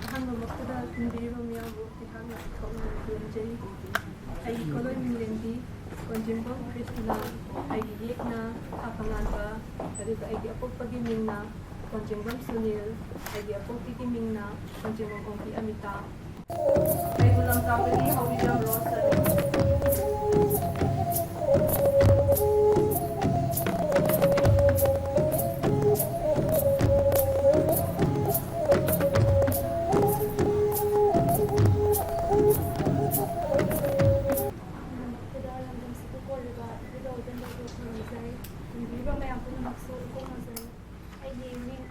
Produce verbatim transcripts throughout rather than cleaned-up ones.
ꯑꯍꯥꯟꯕꯃꯛꯇꯗ ꯇꯤꯟꯕꯤꯔꯤꯕ ꯃꯤꯌꯥꯝꯕꯨ ꯑꯩꯍꯥꯛꯅ ꯊꯧꯅ ꯈꯨꯔꯨꯝꯖꯔꯤ꯫ ꯑꯩꯒꯤ ꯈꯣꯜꯂꯣꯏ ꯃꯤꯡꯂꯦꯟꯕꯤ ꯀꯣꯟꯖꯦꯡꯕꯝ ꯀ꯭ꯔꯤꯁꯇꯤꯅꯥ, ꯑꯩꯒꯤ ꯏꯌꯦꯛꯅ ꯊꯥꯐꯉꯥꯟꯕ, ꯑꯗꯨꯒ ꯑꯩꯒꯤ ꯑꯄꯣꯛꯄꯒꯤ ꯃꯤꯡꯅ ꯀꯣꯟꯖꯦꯡꯕꯝ ꯁꯨꯅꯤꯜ, ꯑꯩꯒꯤ ꯑꯄꯣꯛꯄꯤꯒꯤ ꯃꯤꯡꯅ ꯀꯣꯟꯖꯦꯡꯕꯝ ꯑꯣꯡꯕꯤ ꯑꯃꯤꯇꯥ꯫ ꯀꯩꯕꯨꯜ ꯂꯝꯖꯥꯎꯗꯒꯤ ꯍꯧꯕꯤꯖꯝ ꯔꯣꯁ ꯁꯔꯨ꯫ ꯂꯝꯗꯝꯁꯤꯕꯨ ꯀꯣꯜꯂꯤꯕ ꯏꯕꯨꯙꯧ ꯏꯕꯦꯟꯗꯧꯕꯨ ꯈꯨꯔꯨꯝꯖꯔꯤ꯫ ꯌꯦꯡꯕꯤꯔꯤꯕ ꯃꯌꯥꯝ ꯄꯨꯝꯅꯃꯛꯁꯨ ꯏꯀꯣꯛ ꯅꯣꯟꯖꯔꯤ꯫ ꯑꯩꯒꯤ ꯃꯤꯡ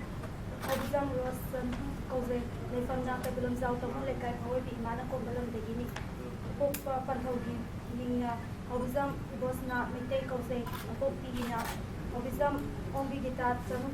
ꯍꯥꯏꯕꯤꯖꯝ ꯔꯣꯁ ꯆꯅꯨ ꯀꯧꯖꯩ꯫ ꯂꯩꯐꯝꯅ ꯀꯩꯕꯨꯜ ꯂꯝꯖꯥꯎ ꯇꯥꯃꯣ ꯂꯩꯀꯥꯏ ꯐꯥꯋꯣꯏꯕꯤ ꯏꯃꯥꯅ ꯀꯣꯟꯕ ꯂꯝꯗꯒꯤꯅꯤ꯫ ꯑꯄꯣꯛꯄ ꯄꯟꯊꯧꯒꯤ ꯃꯤꯡꯅ ꯍꯥꯎꯕꯤꯖꯝ ꯏꯕꯣꯁꯅꯥ ꯃꯩꯇꯩ ꯀꯧꯖꯩ꯫ ꯑꯄꯣꯛꯄꯤꯒꯤꯅ ꯍꯥꯎꯕꯤꯖꯝ ꯑꯣꯡꯕꯤ ꯒꯤꯇꯥ ꯆꯅꯨ꯫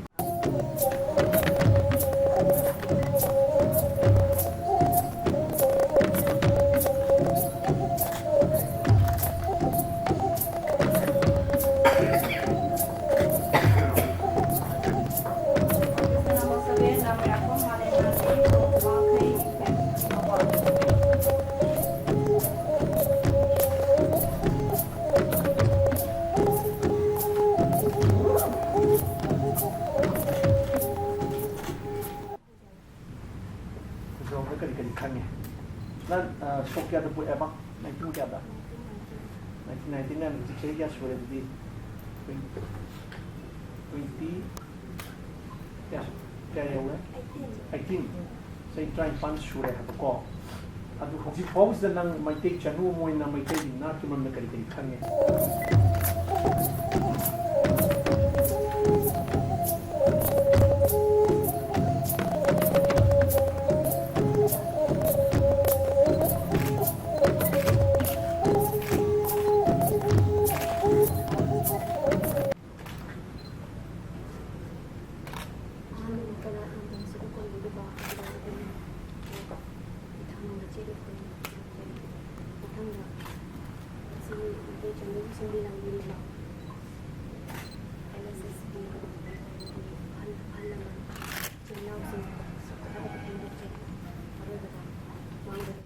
ꯁꯣꯛ ꯀꯌꯥꯗ ꯄꯣꯛꯑꯦꯕ? ꯅꯥꯏꯟꯇꯤꯟ ꯀꯌꯥꯗ? Nineteen ninety nine. ꯍꯧꯖꯤꯛ ꯆꯍꯤ ꯀꯌꯥ ꯁꯨꯔꯦ ꯑꯗꯨꯗꯤ? ꯇ꯭ꯋꯦꯟꯇꯤ, ꯇ꯭ꯋꯦꯟꯇꯤ ꯀꯌꯥ, ꯀꯌꯥ ꯌꯧꯔꯦ? ꯑꯩꯠꯇꯤꯟ꯫ ꯆꯍꯤ ꯇꯔꯥꯅꯤꯄꯥꯟ ꯁꯨꯔꯦ ꯍꯥꯏꯕꯀꯣ꯫ ꯑꯗꯨ ꯍꯧꯖꯤꯛ ꯐꯥꯎꯕꯁꯤꯗ ꯅꯪ ꯃꯩꯇꯩ ꯆꯅꯨ ꯑꯃ ꯑꯣꯏꯅ ꯃꯩꯇꯩꯒꯤ ꯅꯥꯠꯀꯤ ꯃꯔꯝꯗ ꯀꯔꯤ ꯀꯔꯤ ꯈꯪꯉꯦ? ꯑꯍꯥꯟꯕ ꯀꯂꯥ ꯍꯥꯟꯕꯁꯤꯗ ꯀꯣꯟꯕꯤꯗꯨꯀꯣ, ꯑꯗꯨꯗ ꯑꯗꯨꯝ ꯏꯊꯪ ꯃꯆꯦꯗ ꯈꯨꯔꯨꯝꯖꯔꯤ꯫ ꯃꯊꯪꯗ ꯁꯤ ꯃꯩꯇꯩ ꯆꯅꯨꯒꯤ ꯁꯤꯟꯕꯤ ꯂꯥꯡꯕꯤꯔꯤꯕ ꯑꯦꯟ ꯑꯦꯁ ꯑꯦꯁꯀꯤ ꯑꯍꯜ, ꯑꯍꯜ ꯂꯃꯟ, ꯏꯆꯤꯜ ꯏꯅꯥꯎꯁꯤꯡ ꯁꯛ ꯈꯔ ꯐꯣꯡꯗꯣꯛꯆꯔꯤ꯫ ꯑꯔꯣꯏꯕꯗ ꯃꯥꯡꯕꯗ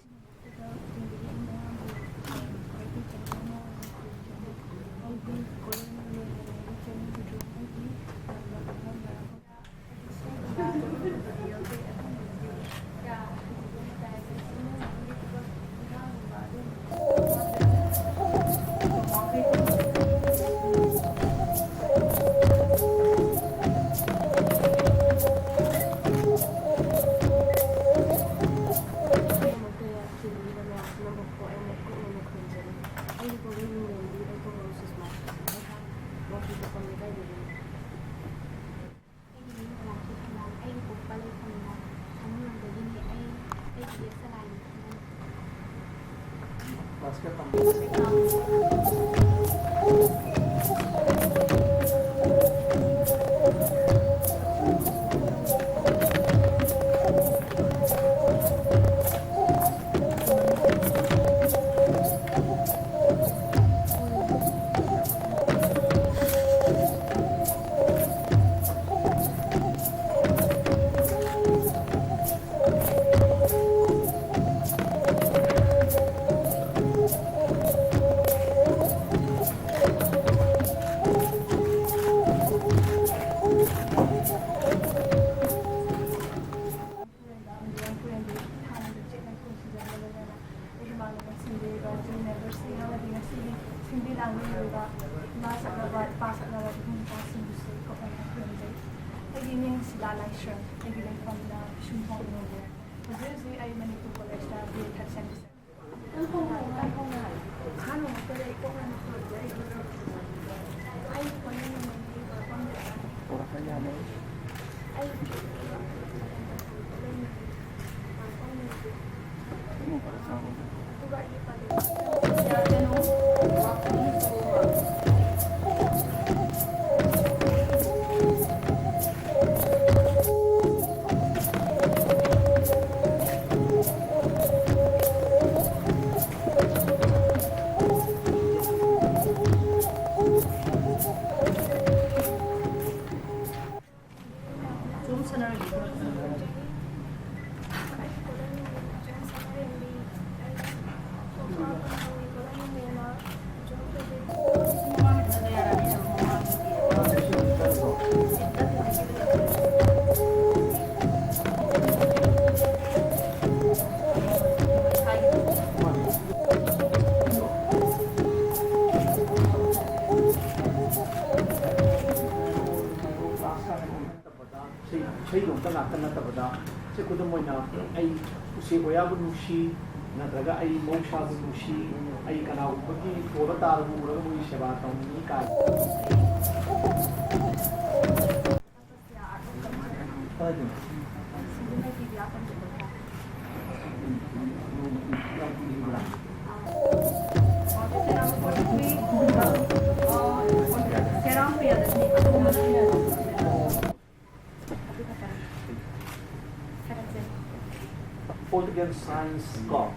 ꯃꯩꯇꯩ ꯊꯤꯡꯕꯤꯕ ꯃꯌꯥꯝꯁꯤꯅꯃꯛꯄꯨ ꯑꯩꯅ ꯏꯀꯣꯛꯅꯅ ꯈꯨꯔꯨꯝꯖꯔꯤ꯫ ꯑꯩꯒꯤ ꯄꯣꯛꯅꯐꯝ ꯂꯝꯕꯤ ꯑꯩꯕꯨ ꯁꯨꯁꯃꯥ꯫ ꯑꯩꯍꯥꯛ ꯋꯥꯡꯈꯩ ꯄꯣꯛꯄꯝ ꯂꯩꯀꯥꯏꯗꯒꯤꯅꯤ꯫ ꯑꯩꯒꯤ ꯃꯤꯡ ꯃꯅꯥꯛꯇ ꯊꯝꯂꯝ-, ꯑꯩꯒꯤ ꯄꯣꯛꯄ ꯂꯩꯐꯝꯅ ꯊꯥꯡꯃꯩꯕꯟꯗꯒꯤꯅꯤ꯫ ꯑꯩ, ꯑꯩꯒꯤ ꯌꯦꯛꯆ ꯂꯥꯏꯅꯤ꯫ ꯀ꯭ꯂꯥꯁ ꯀꯌꯥ ꯇꯝꯕ? ꯂꯥꯏꯁ꯭ꯔꯝ꯫ ꯑꯩꯒꯤ ꯂꯩꯐꯝꯅ ꯄꯤꯁꯨꯝꯊꯣꯡ ꯅꯣꯡꯉꯦ꯫ ꯍꯧꯖꯤꯛ ꯍꯧꯖꯤꯛ ꯑꯩ ꯃꯅꯤꯄꯨꯔ ꯀꯣꯂꯦꯖꯇ ꯕꯤ ꯑꯦ ꯊꯥꯔꯠ ꯁꯦꯃꯤꯁꯇꯔ꯫ ꯑꯍꯥꯟꯕ ꯃꯛꯇꯗ ꯑꯩ ꯀꯣꯛ ꯌꯥꯝꯅ ꯊꯣꯛꯑꯦ꯫ ꯑꯩ ꯍꯣꯠꯅꯅꯤꯡꯕꯒꯤ ꯃꯐꯝꯗ ꯑꯩ ꯏꯁꯩ, ꯏꯁꯩꯗꯣꯝꯇ ꯉꯥꯛꯇ ꯅꯠꯇꯕꯗ, ꯁꯤ ꯈꯨꯗꯝ ꯑꯣꯏꯅ ꯑꯩ ꯎꯆꯦꯛ ꯋꯥꯌꯥꯕꯨ ꯅꯨꯡꯁꯤ, ꯅꯠꯇ꯭ꯔꯒ ꯑꯩ ꯃꯍꯧꯁꯥꯕꯨ ꯅꯨꯡꯁꯤ, ꯑꯩ ꯀꯅꯥꯒꯨꯝꯕꯒꯤ ꯄꯣꯜꯂ ꯇꯥꯔꯕꯨ ꯎꯔꯒ ꯃꯣꯏꯒꯤ ꯁꯦꯕꯥ ꯇꯧꯅꯤꯡꯉꯤ ꯀꯥꯏ꯫ Political science ꯀꯣ꯫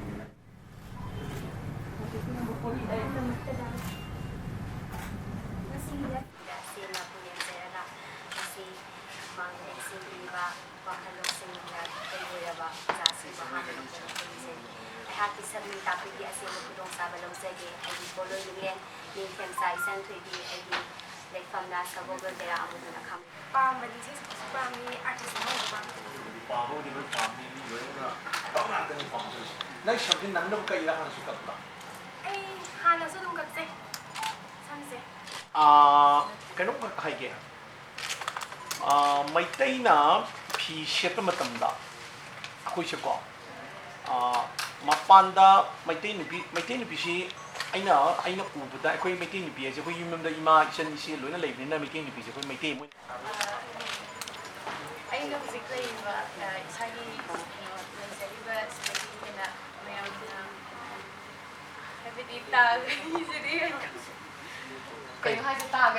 ꯁꯦꯝꯅ ꯄꯨꯅꯦꯝꯖꯔꯒ ꯉꯁꯤ ꯃꯥꯡꯗ ꯁꯤꯟꯕꯤꯔꯤꯕ ꯋꯥꯈꯜ ꯂꯧꯁꯤꯡꯅ ꯀꯩ ꯑꯣꯏꯔꯕ ꯑꯣꯖꯥꯁꯤꯡꯕꯨ ꯑꯍꯥꯟꯕ ꯃꯛꯇꯗ ꯈꯨꯔꯨꯝꯖꯔꯤ꯫ ꯑꯩꯍꯥꯛꯀꯤ ꯁꯛꯅꯨꯡ ꯇꯥꯛꯄꯒꯤ ꯑꯁꯦꯡꯕ ꯈꯨꯗꯣꯡꯆꯥꯕ ꯂꯧꯖꯒꯦ꯫ ꯑꯩꯒꯤ ꯄꯣꯠꯂꯣꯏ ꯃꯤꯠꯂꯦꯟ ꯅꯤꯡꯊꯦꯝꯆꯥ ꯏꯆꯟ ꯊꯣꯏꯕꯤ, ꯑꯩꯒꯤ ꯂꯩꯐꯝꯅ ꯁꯒꯣꯜꯕꯟ ꯇꯦꯔꯥ ꯑꯃꯗꯨꯅ ꯈꯪ ꯄꯥꯝꯕꯗꯤ ꯏꯁꯩ ꯁꯛꯄꯁꯨ ꯄꯥꯝꯃꯤ, ꯑꯥꯔꯇꯤꯁ ꯑꯃ ꯑꯣꯏꯕ ꯄꯥꯝꯃꯤ꯫ ꯄꯥꯝꯕꯕꯨꯗꯤ ꯂꯣꯏ ꯄꯥꯝꯃꯤ, ꯃꯤ ꯂꯣꯏꯅ ꯇꯧ ꯉꯥꯛꯇꯅꯤ ꯄꯥꯝꯗꯣꯏꯁꯦ꯫ ꯅꯪ ꯁꯝꯁꯦ ꯅꯪꯅꯕ ꯀꯛꯏꯔꯥ ꯍꯥꯟꯅꯁꯨ ꯀꯛꯄ꯭ꯔꯥ? ꯑꯩ ꯍꯥꯟꯅꯁꯨ ꯑꯗꯨꯝ ꯀꯛꯆꯩ ꯁꯝꯁꯦ꯫ ꯑꯥ, ꯀꯩꯅꯣꯝꯈꯛ ꯍꯥꯏꯒꯦ꯫ ꯑ, ꯃꯩꯇꯩꯅ ꯐꯤ ꯁꯦꯠꯄ ꯃꯇꯝꯗ ꯑꯩꯈꯣꯏꯁꯦꯀꯣ, ꯑ, ꯃꯄꯥꯟꯗ ꯃꯩꯇꯩ ꯅꯨꯄꯤ, ꯃꯩꯇꯩ ꯅꯨꯄꯤꯁꯤ ꯑꯩꯅ, ꯑꯩꯅ ꯎꯕꯗ ꯑꯩꯈꯣꯏ ꯃꯩꯇꯩ ꯅꯨꯄꯤ ꯍꯥꯏꯁꯦ ꯑꯩꯈꯣꯏ ꯌꯨꯝ ꯌꯨꯝꯗ ꯏꯃꯥ ꯏꯆꯟ ꯏꯆꯦ ꯂꯣꯏꯅ ꯂꯩꯕꯅꯤꯅ ꯃꯩꯇꯩ ꯅꯨꯄꯤꯁꯦ ꯑꯩꯈꯣꯏ ꯃꯩꯇꯩ ꯑꯃ ꯑꯣꯏꯅ ꯑꯩꯅ ꯍꯧꯖꯤꯛ ꯂꯩꯔꯤꯕ, ꯑ, ꯏꯁꯥꯒꯤ, ꯀꯩꯅꯣ, ꯂꯩꯖꯔꯤꯕ ꯁꯤꯗꯒꯤ ꯍꯦꯟꯅ ꯃꯌꯥꯝꯅ, ꯍꯥꯏꯕꯗꯤ ꯇꯥꯒꯅꯤꯁꯤꯗꯤ ꯀꯩꯅꯣ ꯍꯥꯏꯁꯦ, ꯇꯥꯒꯅꯤ?